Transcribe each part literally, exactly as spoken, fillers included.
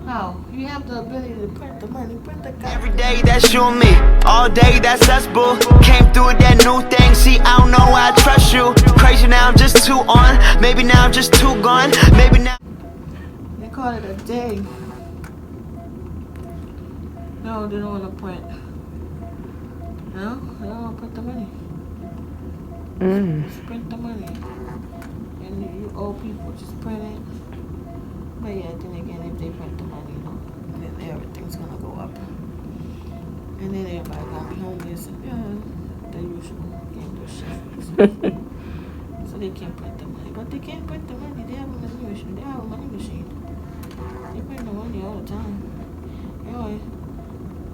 How? You have the ability to print the money, print the copy. Every day, that's you and me. All day, that's us, boo. Came through with that new thing. See, I don't know why I trust you. Crazy now, I'm just too on. Maybe now I'm just too gone. Maybe now. They call it a day. No, they don't want to print. No, they don't want to print the money. Mm. Just print the money. And you owe people, just print it. But yeah, then again, if they print the money, you know, then everything's gonna go up. And then everybody gonna be homeless and, yeah, the usual ghetto shit. So they can't print the money. But they can't print the money. They have a money machine. They have a money machine. They print the money all the time. You know,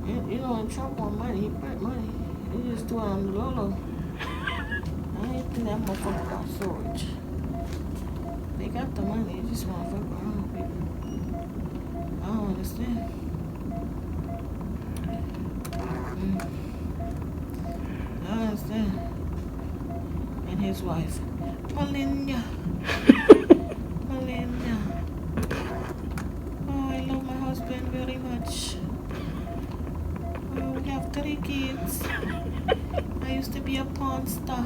you, you know, when Trump want money, he print money. He just do it on the low low. I ain't think that motherfucker got so rich. They got the money, they just wanna fuck around with people. I don't understand. Mm. I don't understand. And his wife, Melania. Melania. Oh, I love my husband very much. Oh, we have three kids. I used to be a porn star.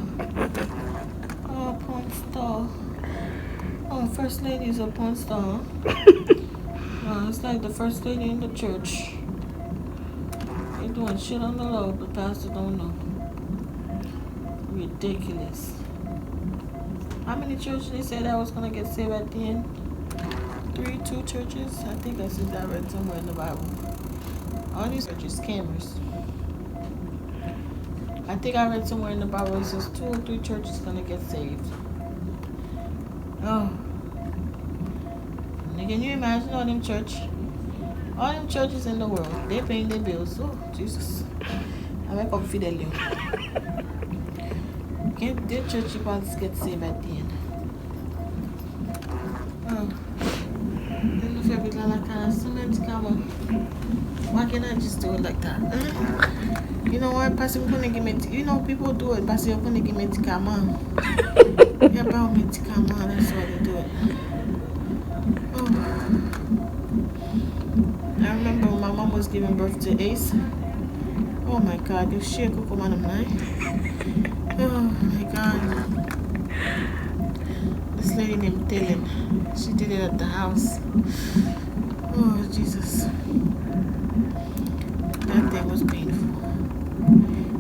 Oh, porn star. Oh, first lady is a porn star, huh? Wow, it's like the first lady in the church. They doing shit on the Lord, but pastor don't know. Ridiculous. How many churches they said that was gonna get saved at the end? Three, two churches? I think that's what I read somewhere in the Bible. All these churches, scammers. I think I read somewhere in the Bible it says two or three churches gonna get saved. Oh. Can you imagine all them church? All them churches in the world, they paying their bills. Oh, Jesus. Avèk kòb fidèl yo. Can't the church about to get saved at the end? Oh. Then the fabric la la kind of some medicament. Why can't I just do it like that? You know what? Paske m konnen gen medi- you know, people do it paske yo konnen gen medikaman. Y ap ba yo medikaman, that's why they do it. Oh. I remember when my mom was giving birth to Ace. Oh my God, yo chire koko madanm nan, eh? Oh my God. This lady named Telen. She did it at the house. Oh, Jesus. That thing was painful.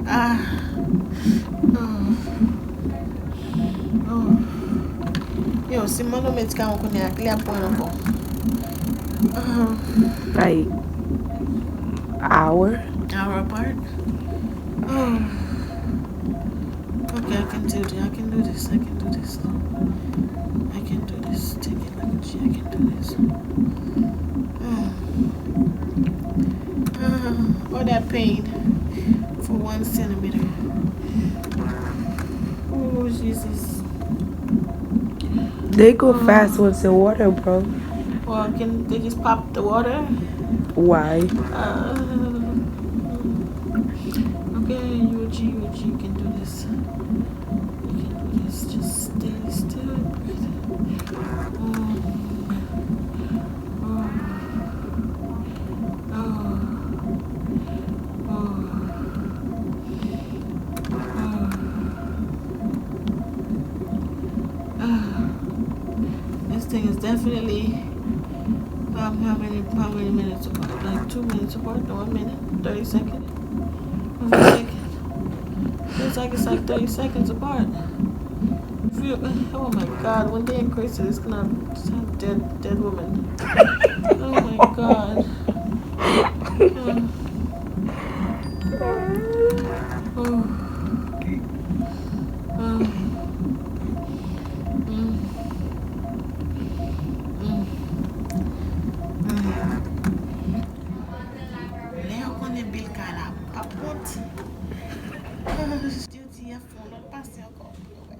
Ah. Oh. Oh. Yo, si m mande w medikaman kounye a, kilè y ap pran l ankò? Oh. Like, hour? Hour apart? Oh. Okay, I can do this. I can do this. I can do this. I can do this. Take it like a G. I can do this. Oh. Uh, all that pain for one centimeter. Oh, Jesus. They go fast with the water, bro. Well, can they just pop the water? Why? Uh, okay, you a G, you a G, you can do this. You can do this. Just stay still and breathe. Oh. Oh. Oh. Oh. Ah. Ah. This thing is definitely, um, how many, how many minutes apart? Like two minutes apart? No, one minute? Thirty seconds? One second. Feels like it's like thirty seconds apart. Feel, oh my God, when they increase it, it's gonna have dead, dead woman. Oh my God. Mm. Oh. Mm. Mm. Mm. Mm. Lè yo konnen bil kay la ap monte. Yo di y ap fè yon lòt pase ankò pou yo wè.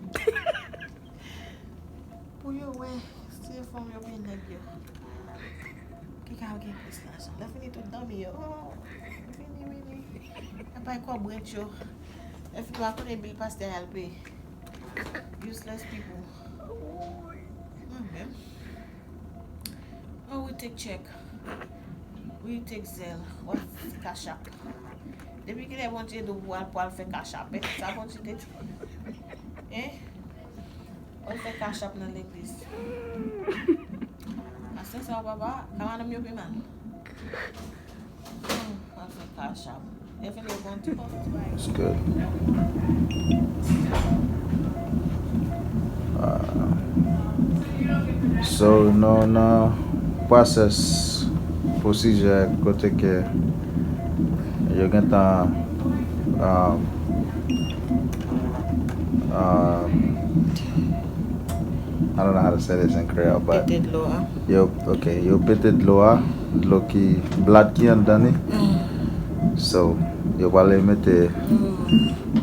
Pou yo wè si se fanm yo oubyen nèg yo ki ka gen plis lajan. Lè fini tout dòmi yo. Oh, vini, vini. Y ap bay kòb rent yo. Lè fini w a konnen bil pastè a y al peye. Useless people. Mwen menm. Oh, we take check. Wi, Texel, w ap fè kachap. Depi kilè Bondye di w pou al, pou al fè kachap, eh? Sa Bondye te di? Hein? W al fè kachap nan legliz. Pastè sa w papa, ka madanm yo pi mal. Hmm, w al fè kachap. Evelyn, bon, di bon, di bay. It's good. Ah. So, nou nan pwosès, pwosijè kote ke yo gentan, ah, ah, I don't know how to say this in Creole, but Pete dlo a. Yo, ok, yo pete dlo a, dlo ki, blad ki anndan li. So, yo prale mete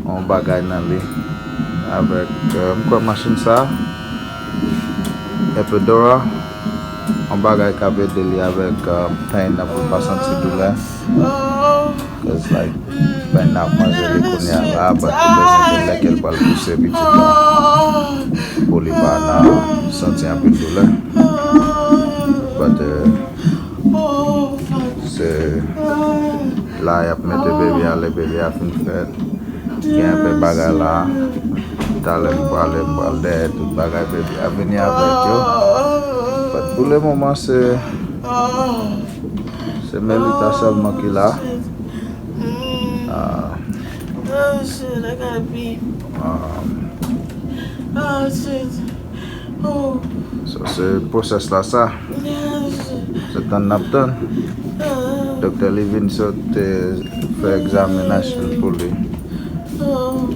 yon bagay nan li avèk, euh, m kwè machin sa, Epidural, yon bagay k ap ede li avèk, euh, pèn nan pou l pa santi doulè. 'Cause, like, pèn nan ap manje li kounye a la, but li bezwen ke lè ke l pral pouse pitit la pou li pa nan santi anpil doulè. But, euh, se la y ap mete bebe a, lè bebe a fin fèt. Gen anpil bagay la. Talè m prale, m pral dèyè tout bagay bebe a vini avèk yo. But pou le moman, se, se Melita sèlman ki la. Ah. Oh, shit, I gotta pee. Um, Oh, shit. Oh. So, se pwosès la sa. Yes. Se tann n ap tann. Ah. Doktè li vin sot, eh, fè egzaminasyon pou li. Oh.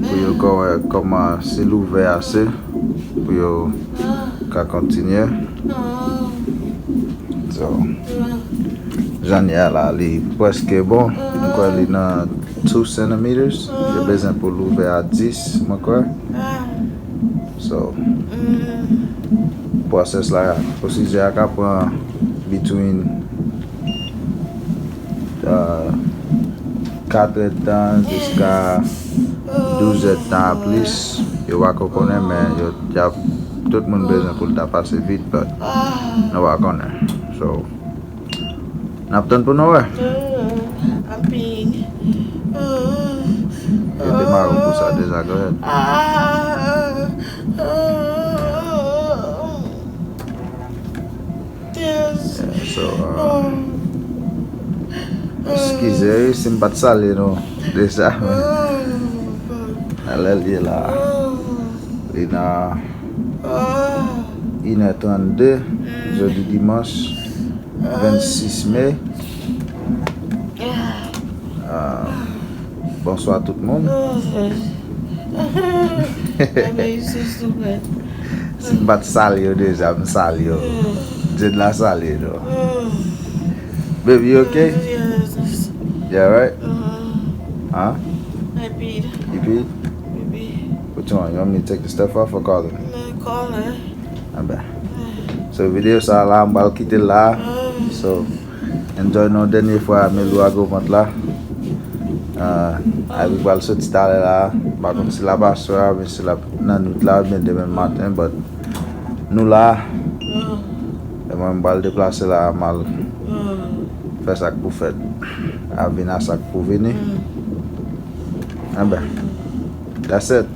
Pou yo ka wè kòman si l ouvè ase pou yo ka kontinye. Oh. So, jan li ye a la, li prèske bon. M kwè li nan two centimeters. Yo bezwen pou l ouvè a dis, mwen kwè. So, pwosès la, pwosijè a ka pran between, uh, kat èdtan jiska douz èdtan a plis. Yo pa ko konnen, men yo, y ap, tout moun bezwen pou l ta pase vit, but nou pa konnen. So, n ap tann pou nou wè. I'm peeing. Yo demare w pou sa deja, go ahead. Yeah, so, uh, eskize wi si m pa t salye nou deja, men nan lè l ye la, li nan inè trannde, jodi dimanch vennsis me. Ah, bonswa tout moun. Si m pa t salye w deja, m salye w. Jed la salye nou. Baby, you okay? Yeah, right? Huh? You peed? What you want? You want me to take the stuff off or call them? Call her. Ah ben. So, videyo sa la, m pral kite l la. So, enjoy nou dènye fwa, Melou a gwo vant la. Ah, Ivy pral soti talè la. M pa konn si l ap aswè a, men si l ap nan nwit la, oubyen demen maten, but nou la. E mwen, m pral deplase la, m al fè sa k pou fèt. A vin a sa k pou vini. Enben, that's it.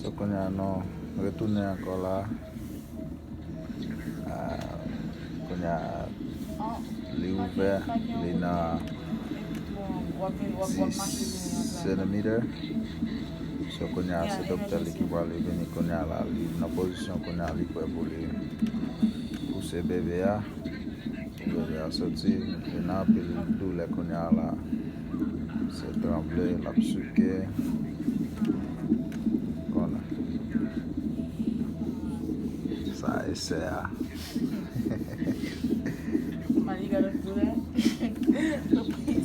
So, kounye a, nou retounen ankò la. Ah, kounye a, li ouvè, li nan dis centimeter. So, kounye a, se doktè li ki pral vini kounye a la. Li nan pozisyon kounye a, li prè pou li pouse bebe a. Bebe a soti, li nan anpil doulè kounye a la. Se tranble, l ap souke. Konnen. Sa e sè a.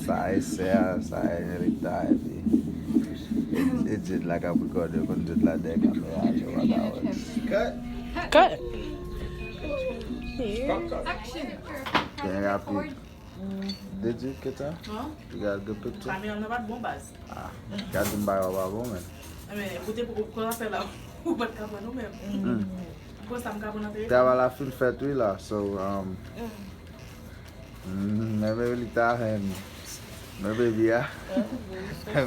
Sa e sè a, sa e Melita, epi e Jed la k ap rekòde, ou konn Jed la dèyè kamera a, yo pa ka wè. Cut. Cut. Byen rapid. Did you get that? Huh? You got a good picture? Kamera nan pa t bon baz. Ah, gad m bagay pa bon, men. Men, ou te poko pran afè la, ou pa t ka pran nou menm. Mm. Sa m ka pran nan telefòn. Travay la fin fèt wi la. So, um, mm, men Melita, men, men baby a,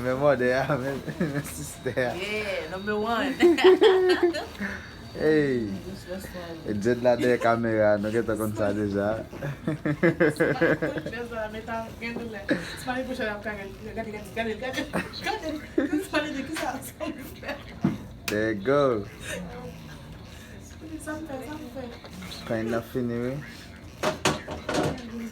men mòde a, men, men sistè a. Yeah, number one. Hey, e Jed la dèyè kamera, nou gentan konn sa deja. Smiley pou chè ap gade, gade, gade, gade, gade. Smiley di ki sa? There you go. Sa m fè, sa m fè. Peny nan fini wi.